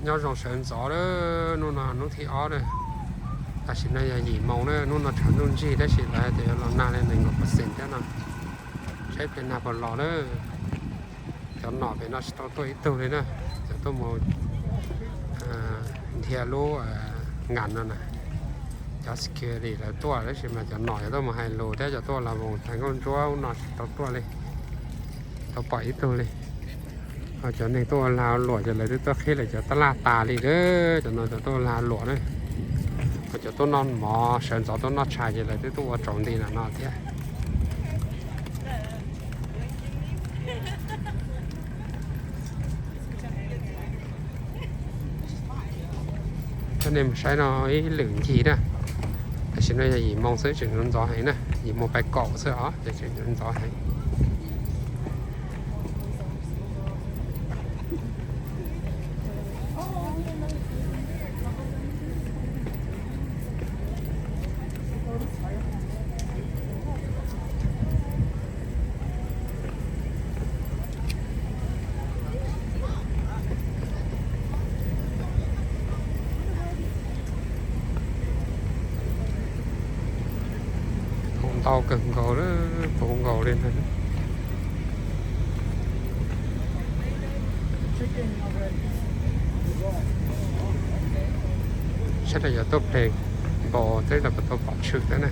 Nyob zoo sawv ntxov lawm, hnub no hnub thib ob lawm. Tam sim no yog yim moos na, hnub no tshav ntuj ntsig tab sis lawv hais tias yuav los nag li nees nkaum percent thiab no. Saib pes nag puas los lawm. Cov nom pem no tsis tau tuaj ib tug li na, cov tuaj mus dhia lub nkas no na. Cov security lawv tuaj tab sis mas cov nom cov tuaj mus hais lus thiab cov tuaj los mus tag nkauj ntsuab ub no tsis tau tuaj li, tau pom ib tug li. Ho cov neeg tuaj ua lag ua luam ces lawv twb tuaj qhib lawv cov tab laj tas li lawm, cov no cov tuaj ua lag ua luam na. Ho cov tuaj noj mov sawv ntxov tuaj noj tshais ces lawv twb tuaj ua tsaus nti no no thiab. Coj nej mus saib no ib lwm ncig na. Tam sim no yog yim moos xwb tseem ntxov heev na, yim moos pais kaum xwb os ces tseem ntxov heev. Puv ntau kawg nkaus, puv nkaus li ntag. Saib los yog tuaj pleg npaum twb los puas tau pom tshwm thiab na.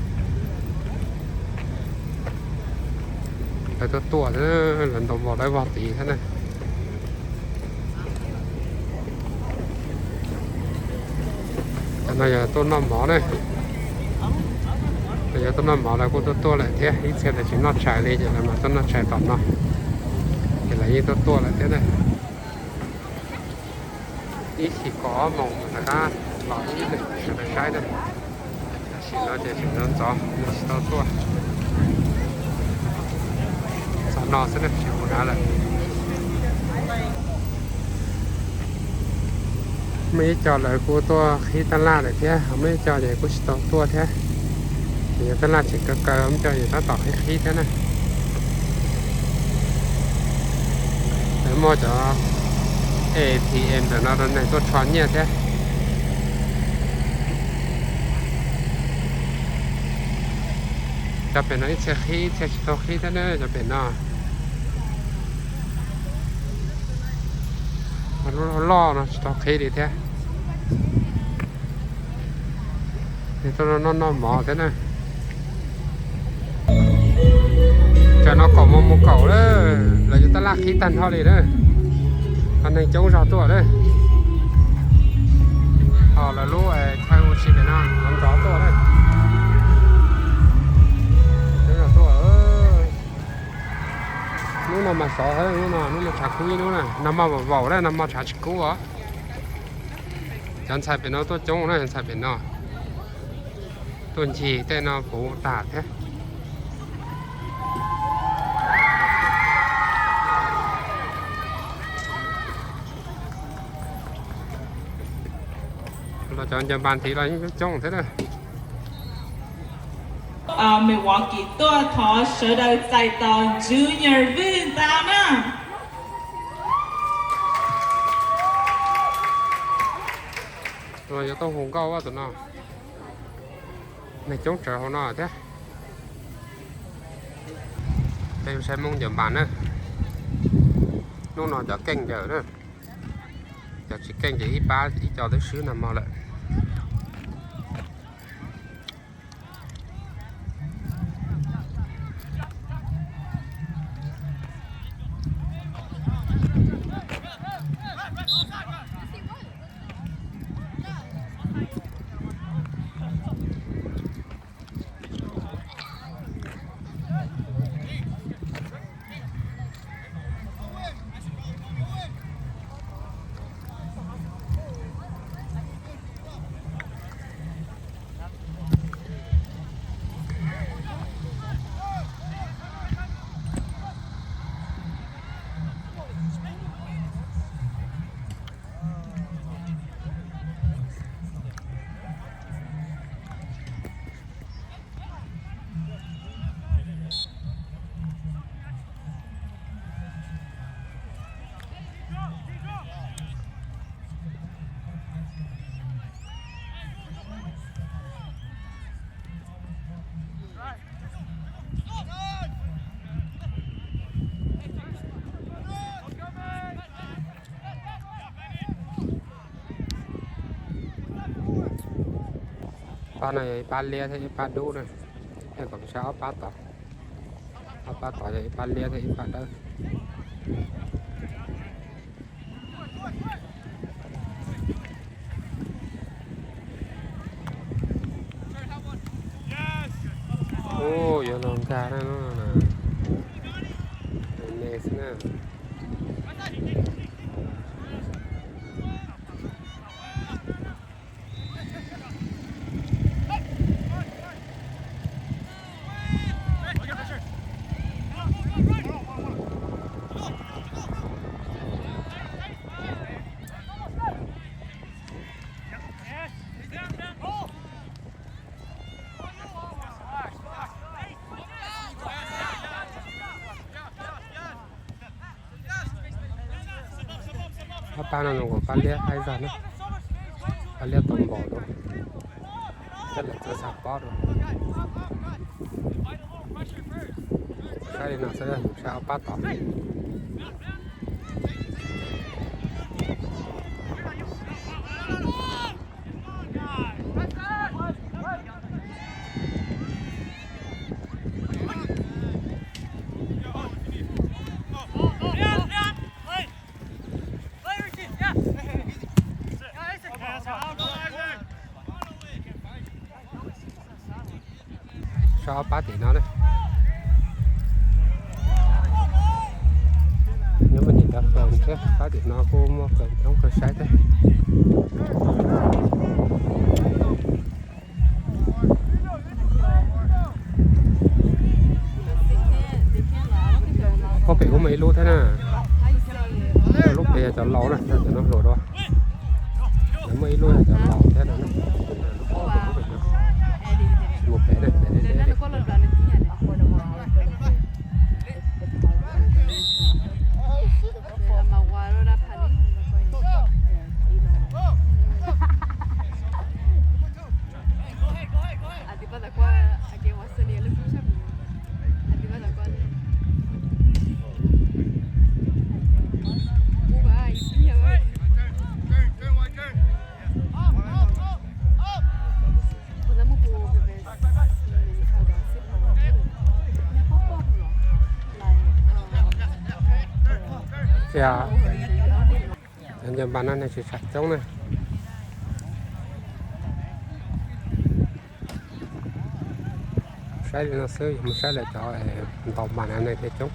Lawv tuaj tuaj thiab, lawv ntaus npaum lawv vog tid thiab na. Cov no yog tuaj noj mov na. Yog tuaj noj mov lawv kuj tuaj tuaj lawm thiab, ib txhia lawv tsis noj tshais li ces lawv mam tuaj noj tshais tom no. Ces lawv yeej tuaj tuaj lawm thiab na. Ib chim kaum ob moos rov qab los ib lwm sawv daws saib na. Tam sim no ces tseem ntxov ntxov, tsis tau tuaj. Txog no xwb na, tsis mus dab lawm. Muaj ib co lawv kuj tuaj qhib tab laj lawm thiab, ho muaj ib co ces kuj tsis tau tuaj thiab. Ces yog tab laj tseem kaw kaw, muaj co ces tab tom qhib qhib thiab na. Lawv muaj cov A T M ntawm no rau neeg tuaj tso nyiaj thiab. Cov pem no ib txhia qhib ib txhia tsis tau qhib thiab na, cov pem no. Lub loj no tsis tau qhib li thiab. Nws tuaj noj noj mov thiab na. Tsam no kaum moos mus kaum lawm, lawv yuav tab laj qhib tag nrho li na. Ho neeg coob zog tuaj na. Ho lawv lub chaw ua si pem no ntxov tuaj na. Coob zog tuaj. Hnub no mas sov, hnub no, hnub no tshav kub ib hnub na, nag hmo vaum vaum na, nag hmo tshav tsis kub os. Cov ntxhais pem no tuaj coob na, cov ntxhais pem no tuaj ncig tej no puv tas thiab. Los cov ncaws npas nthiv los yeej coob thiab na. Milwaukee tuaj thov sawv daws txais tos Junior Vwj Ntas na. Tus no yuav tuaj hu nkauj tus no. Neeg coob tsawv hauv no thiab. Peb saib Hmoob ncaws npas na. Hnub no cov keej ncaws na. Cov tsis keej ces ib pab ib co twb swb nag hmo lawm. Pab no yog ib pab liab thiab ib pab dub na. Ib pliag kom saib ob pab tod. Ob pab tod yog ib pab liab thiab ib pab dawb. Ub, yuav los nkag na no. Ne xwb na. Ob pab no nws ua pab liab haib zog na, pab liab tau npaum dua, thiab lawv txawv xav pob dua. Saib li no xwb, saib ob pab tod. Saib ob pab tim no na. Nyob muaj nim cov qees thiab, pab tim no kuj muaj qees coob kawg saib thiab. Pob pem kuj muaj ib lub thiab na. Lub pem yog cov laus na, cov no hluas dua. Lawv muaj ib lub yog cov laus thiab no na. Mus pem na, pem deb deb li. Tias nco npas no neeg tsis tsham coob na. Saib li no xwb, yog mus saib lawv cov ntaus npas no neeg thiaj coob.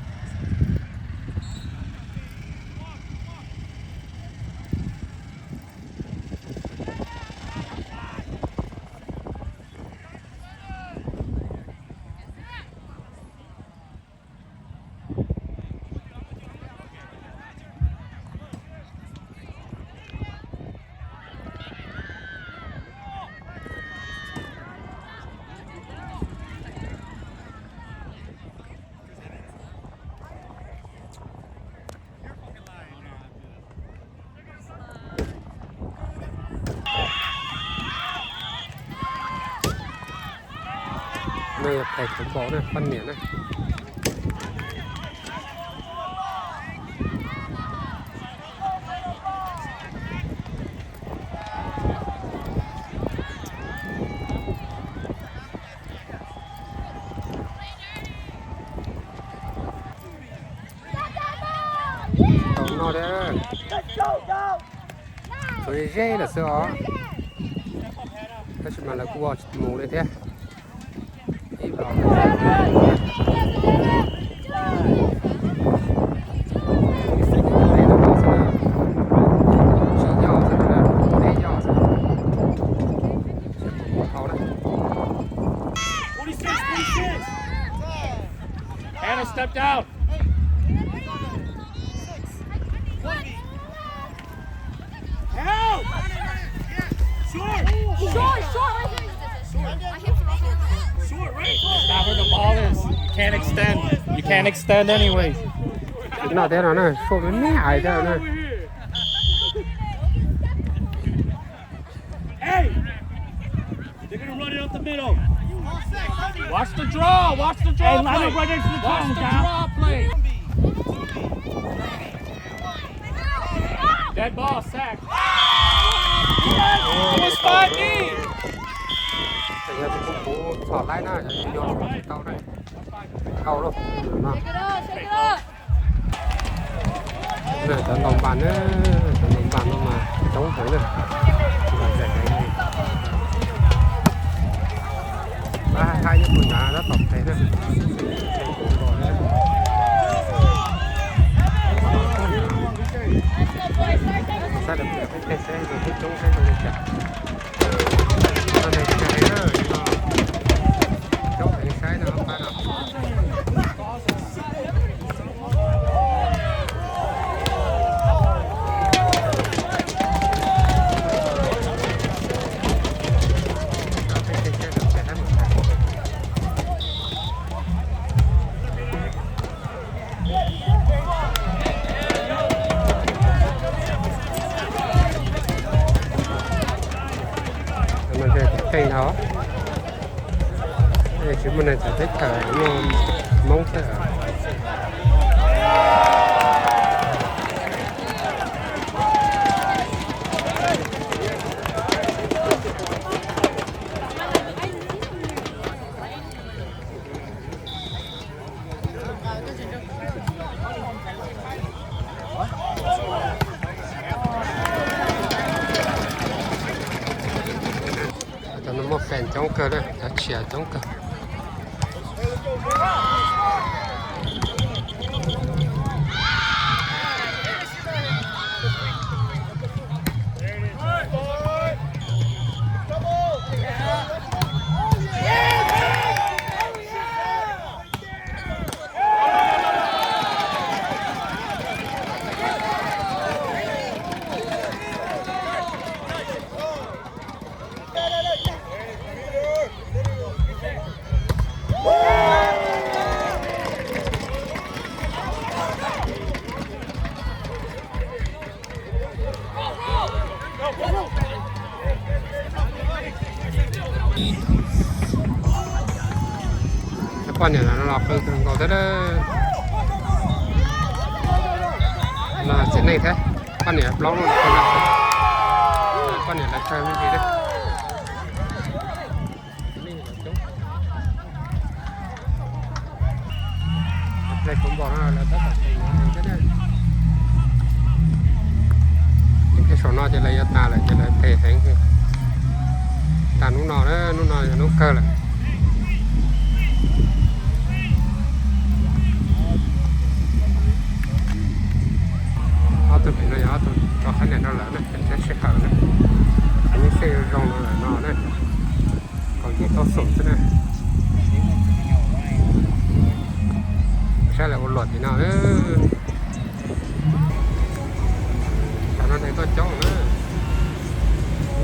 No yog phaim khuv npaum na, poj niam na. Tsis tau noj thiab. Tsuas ze ze lawm xwb os. Tab sis mas lawv kuj ua tsis mus li thiab. Ib los tsis yog xwb na, peb yog xwb. Twenty-six, twenty-six. Hannah stepped out. Help! Short! Short, short, right here. Short, right there. That's not where the ball is. You can't extend. You can't extend anyways. No, they don't know. Short, man, I don't know. Hey! They're gonna run it up the middle. Watch the draw. Watch the draw play. Hey, line up right next to the cone, Kyle. Watch the draw play. Dead ball, sack. It was five feet. Yog tus kuv txhom laib na, yog yuav los tsis tau na. Kauj lauj no. Cov ntaus npas na, cov ntaus npas no mas coob heev na. Npas ze heev li. Pab haib nyob puag nrad tab tom pem na. Saib lawv pem peb tej saib tus twb coob saib zoo li cas. Cov neeg cai na, coob heev saib no pab no. Cov no ntshe cov keej dhau, tsis muaj neeg txawv teb chaws, muaj Hmoob xwb. Cov no muaj fans coob kawg na, cov tshiab coob kawg. Cov poj niam no los qw kawg nkaus thiab. No txiv neej thiab, poj niam plaub no, poj niam lawv kawg me ntsis thiab. Ple kuv npaum no lawv tab tom tes heev thiab na. Ib pliag saum no ces lawv yuav tas lawm ces lawv tes heev. Tas hnub no, hnub no yog hnub kawg lawm. Ob tug pem no yog ob tug rau qhab niam rau lawv na, pem saib sij hawm na. Ib xej zoo no lawm no na. Kaum yim tauj xum xwb na. Saib lawv ua luam tim no. Cov no neeg tuaj coob na.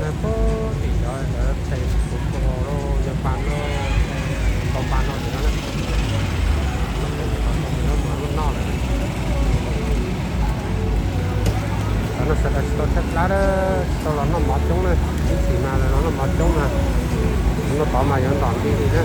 Neeg puag tim cov lawv tes kuv tus hau lauj, Nyaj Pas lauj, Npau Npas no tim no na. Lawv mus noj lawm. Cov no sawv daws tsis tau tshaib plab, tsis tau los noj mov coob na. Ib txhis mas lawv los noj mov coob na. Hnub tod mas yuav ntom nti li na.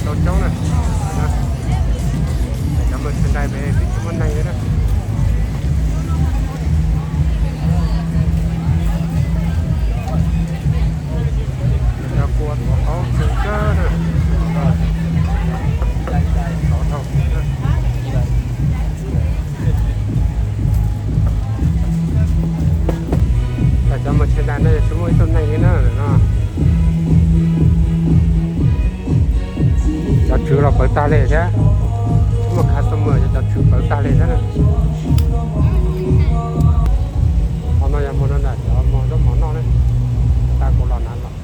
Tau coob na. Cov mus tsis ntais pem twb tsis muaj neeg li na. Cov kua tuav qaub txwv kawg na. Cov mus tsis ntais no tsis muaj ib tug neeg li na no. Cov tswv los pawv tag li thiab. Muaj customer, cov tswv pawv tag li thiab. Qhov no yog mus rau nram cov mus zaub mov noj na. Tag kuv los na los.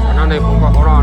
Qhov no ne kuv nkaus hauv no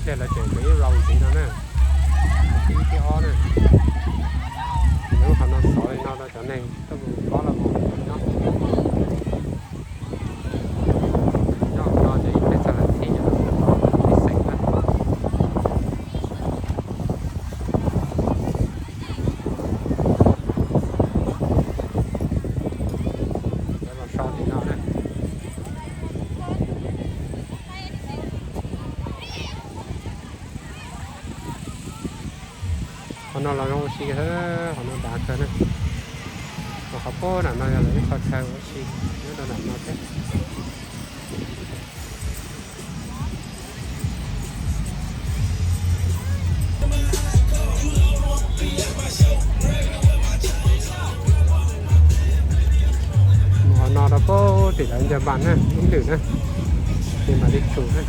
Ces lawv tseem kwv ib round ntxiv no na, thib ib thib ob na. Lub qhov no xov li no rau cov neeg tuaj mus plob los mus nyob hauv nyob hauv no ces ib pliag txog lawv thib ces lawv kuj tau ib xeem na. Lawv los so tim no na. Qhov no los zoo ua si, qhov no dav kawg na. Qhov pem nram no yog lawv ib qho chaw ua si nyob rau nram no thiab. Mus qhov no rau pem tim lawv ncaws npas na, ib lwm na, ces mam li tshum na.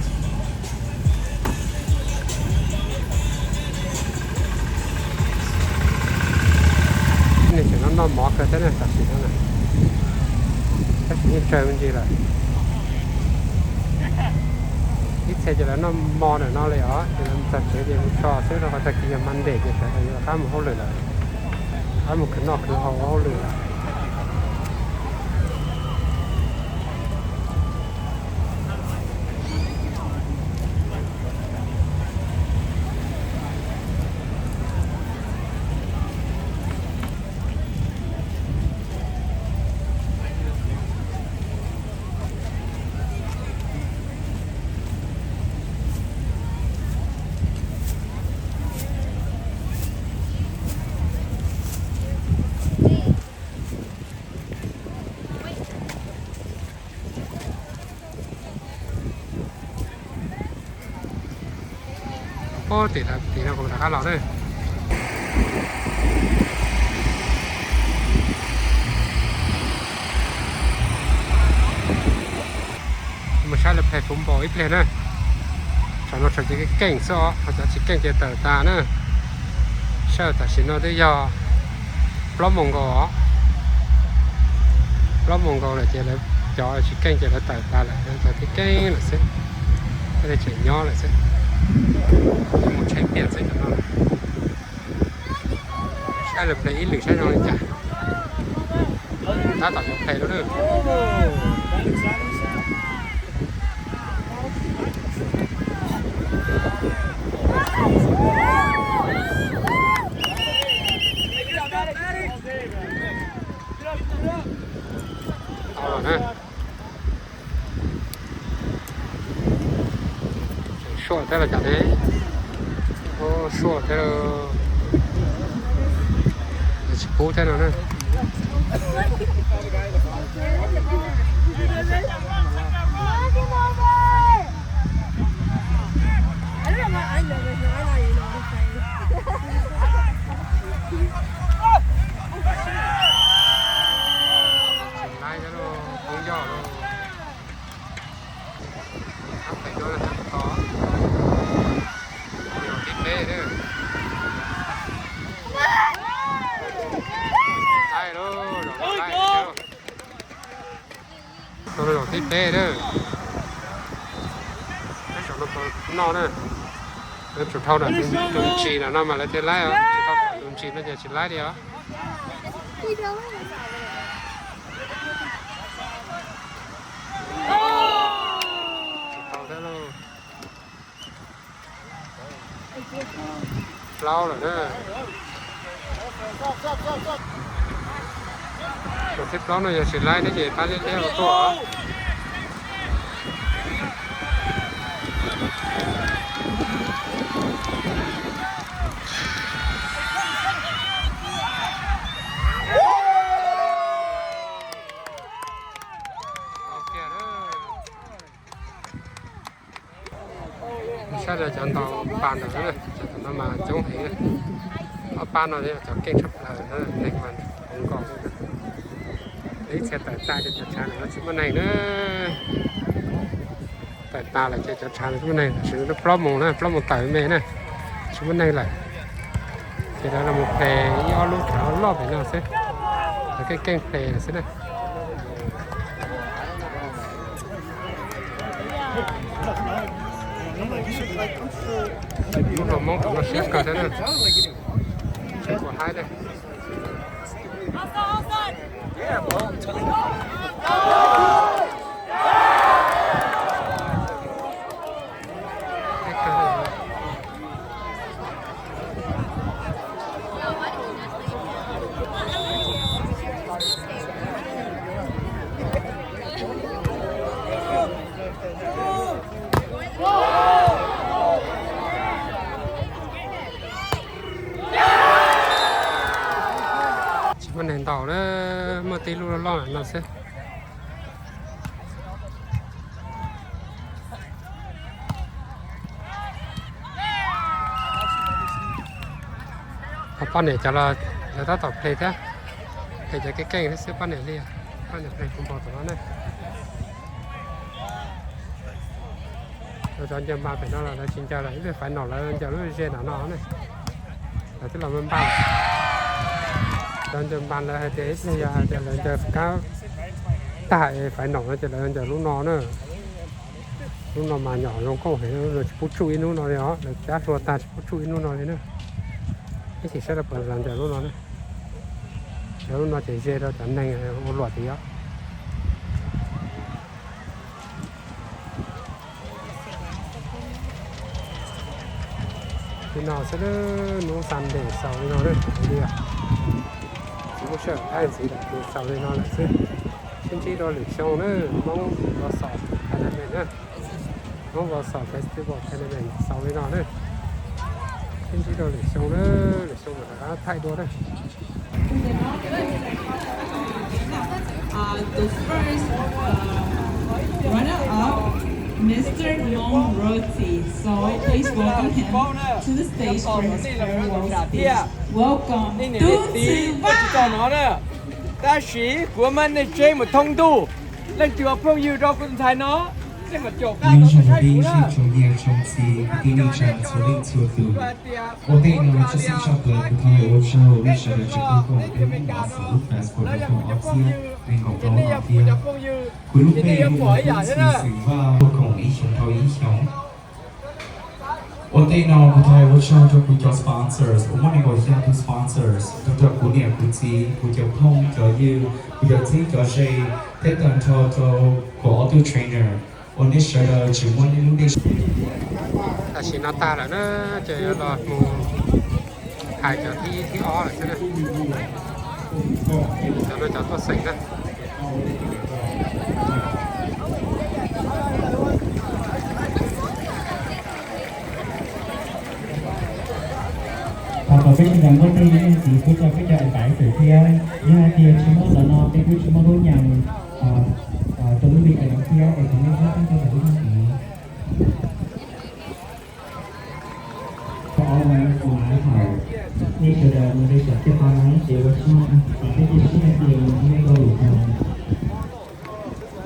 Neeg tseem noj noj mov kawg thiab na tam sim no na. Tab sis yeej tsawg me ntsis lawm. Ib txhia ces lawv noj mov ntawm no li os, ces lawv txog tsev ces mus so xwb, rau qhov tag kis yog Monday ces sawv daws yuav rov qab mus hauj lwm lawm, rov qab mus khwv noj khwv haus ua hauj lwm lawm. Ub, tim no kuv rov qab los na. Mus saib lawv pleg football ib pliag na. Tsam no tsam ces keej xwb os, ho cov tsis keej ces tawm tas na. Saib tam sim no twb yog plaub moos nkaus os. Plaub moos nkaus lawm ces lawv cov tsis keej ces lawv tawm tas lawm, cov keej keej lawm xwb, thiaj li tseem nyob lawm xwb. Mus tsheb piam xwb cov no. Saib lawv pleg ib lwm saib zoo li cas. Tab tom yuav pleg lawm na. Tau lawm na. Sua thiab los cas ne? Sua thiab, tsis pub thiab no na. Tsis laib thiab lauj, poob yoj lauj. Tab pem no tab tom zaum thib peb na. Laib lauj, zaum no laib thiab. No zaum thib peb na. Lawv zaum no puas noj na. Lawv tsum dhau nram tus ntsis nram no mas lawv thiaj laib os, tsis dhau nram tus ntsis no ces tsis laib li os. Tsum dhau thiab lauj. Plaub lawm na. Zaum thib plaub no yog tsis laib thiab ces pab liab liab ua tuaj. Saib cov ntaus pas ntawd, cov no mas coob heev. Ob pab no yog cov keej tshaj plaws, neeg mas zoo nkauj. Ib txhia tawm tas ces cov tshav ntawm no tsis muaj neeg na. Tawm tas lawm ces cov tshav ntawd tsis muaj neeg, tam sim no plaub moos na, plaub moos tawm me na, tsis muaj neeg lawm. Ces lawv los pleg ib ob lub tshav loj pem no xwb, cov keej keej pleg xwb na. Lub hluas Hmoob rau no siab kawg thiab na. Tsis pom haib li. Tsis muaj neeg ntaus na, muaj tib lub loj loj no xwb. Ho poj niam cov los lawv tab tom play thiab, play cov keej keej thiab xwb poj niam li, poj niam play football tom no na. Lawv cov ncaws npas pem no los lawv tsis ncaws lawm, ib pliag final lawv ncaws lub ze nram no ne. Lawv twb los npaj npaj lawm. Lawv ncaws npas lawv hais tias ib pliag yog hais tias lawv ncaws kab tag final no ces lawv ncaws lub no na. Lub no mas nyom zoo nkauj heev, lawv tsis pub tsuj ib hnub no li os, lawv cab hlua tag tsis pub tsuj ib hnub no li na. Ib chim saib lawv puas los ncaws lub no na. Ncaws lub no ces ze rau cov neeg ua luam tid os. Li no xwb, hnub Sunday xaus li no na, li txiv Hmoob Sij Hawm Thaib ntxiv lawm ces xaus li no lawm xwb. Sib ntsib rau lwm xyoo na, Hmoob Los Xos Tournament na, Hmoob Los Xos Festival Tournament xaus li no na. Sib ntsib rau lwm xyoo na, lwm xyoo mam rov qab thaij dua na. Uh, the first, uh, runner-up, Mister Mong Roti. So please welcome him to the stage for his farewell speech. Welcome. Tus txwv vaj. Tab sis kuv muab nej tseb mus thoob ntuj. Leej twg ua phooj ywg rau kuv tus ntxhais no, nej mam caum qab tau saib kuv na. Ua ntej no tshwj xeeb tshaj plaws kuv thov hais ua tsaug nej sawv daws tseem tuaj koom peb Hmoob Los Xos lub festival rau koom ob txhiab nees nkaum plaub no thiab. Kuv lub npe hu ua Tub Txwv Xeem Vaj, tuaj koom ib xyoos dhau ib xyoos. Ua ntej no kuv thov hais ua tsaug rau kuv cov sponsors uas muaj nees nkaum xya tus sponsors, rau rau kuv niam kuv txiv, kuv cov phooj cov ywg, kuv cov txheeb cov ze, thiab tag nrho rau kuv ob tug trainer uas nej sawv daws tseem muab nej lub npe. Tam sim no tag lawm na, ces yuav los mus hais cov thib ib thib ob lawm xwb na. Cov no cov tuaj xeem na. Thov kom peb sawv daws muab tej leej txiv pub rau peb cov advisor thiab, yog hais tias tsis muaj ntawm no peb kuj tsis muaj lub nyeem rau lub npe cov no thiab es kom nej muab pub rau ntawm lub npe. Thov ua mus na thaum nej sawv daws mus rau saum tej qhov no ces ua tsaug, peb cia siab hais tias nws thiaj tau lus no.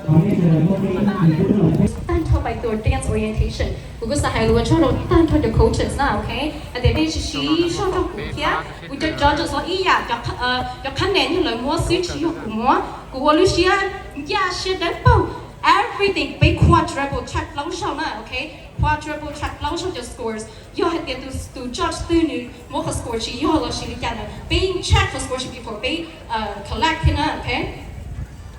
Thov nej sawv daws muab peb ib tug tub los peb. Tag nrho by their dance orientation. Kuv kuj xav hais lus ua tsaug rau tag nrho cov coaches na, ok? Hais tias nej tsis siv zog rau kuv thiab kuv cov judges los ib yam, cov qhab nes yog lawv muab xwb tsis yog kuv muab. Kuv ua lub siab ncaj siab dawb paug. Everything peb quadruple check plaub zaug na, ok? Quadruple check plaub zaug cov scores. Yog hais tias tus, tus judge twg nws muab qhov score tsis yog los sis li cas ntawd, peb yeej check qhov score tsis before peb collect thiab na, ok?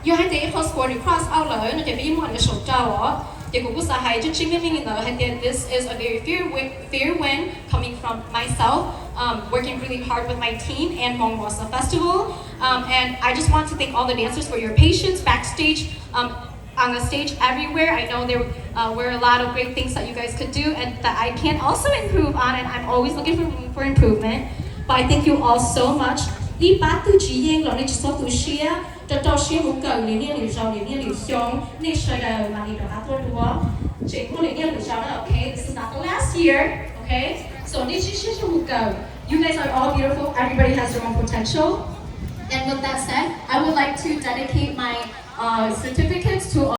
Yog hais tias ib qho score nws cross out lawm no ces peb yeej muab nws saum rau os. Ces kuv kuj xav hais tseeb tseeb meej meej li ntawd hais tias this is a very fair wi-, fair win coming from myself, um, working really hard with my team and Hmong Los Xos Festival. Um, and I just want to thank all the dancers for your patience backstage. Um, on the stage everywhere. I know there, uh, were a lot of great things that you guys could do and that I can also improve on, and I'm always looking for room for improvement. But I thank you all so much. Ib pab twg tsis yeej los nej tsis txhob tu siab, rau rau siab mus kawm lwm niaj lwm zaus lwm niaj lwm xyoo, nej sawv daws mam li rov qab tuaj dua. Tseem muaj lwm niaj lwm zaus na, ok? This is not the last year, ok? So nej sib sib zog mus kawm. You guys are all beautiful. Everybody has their own potential. And with that said, I would like to dedicate my, uh, certificates to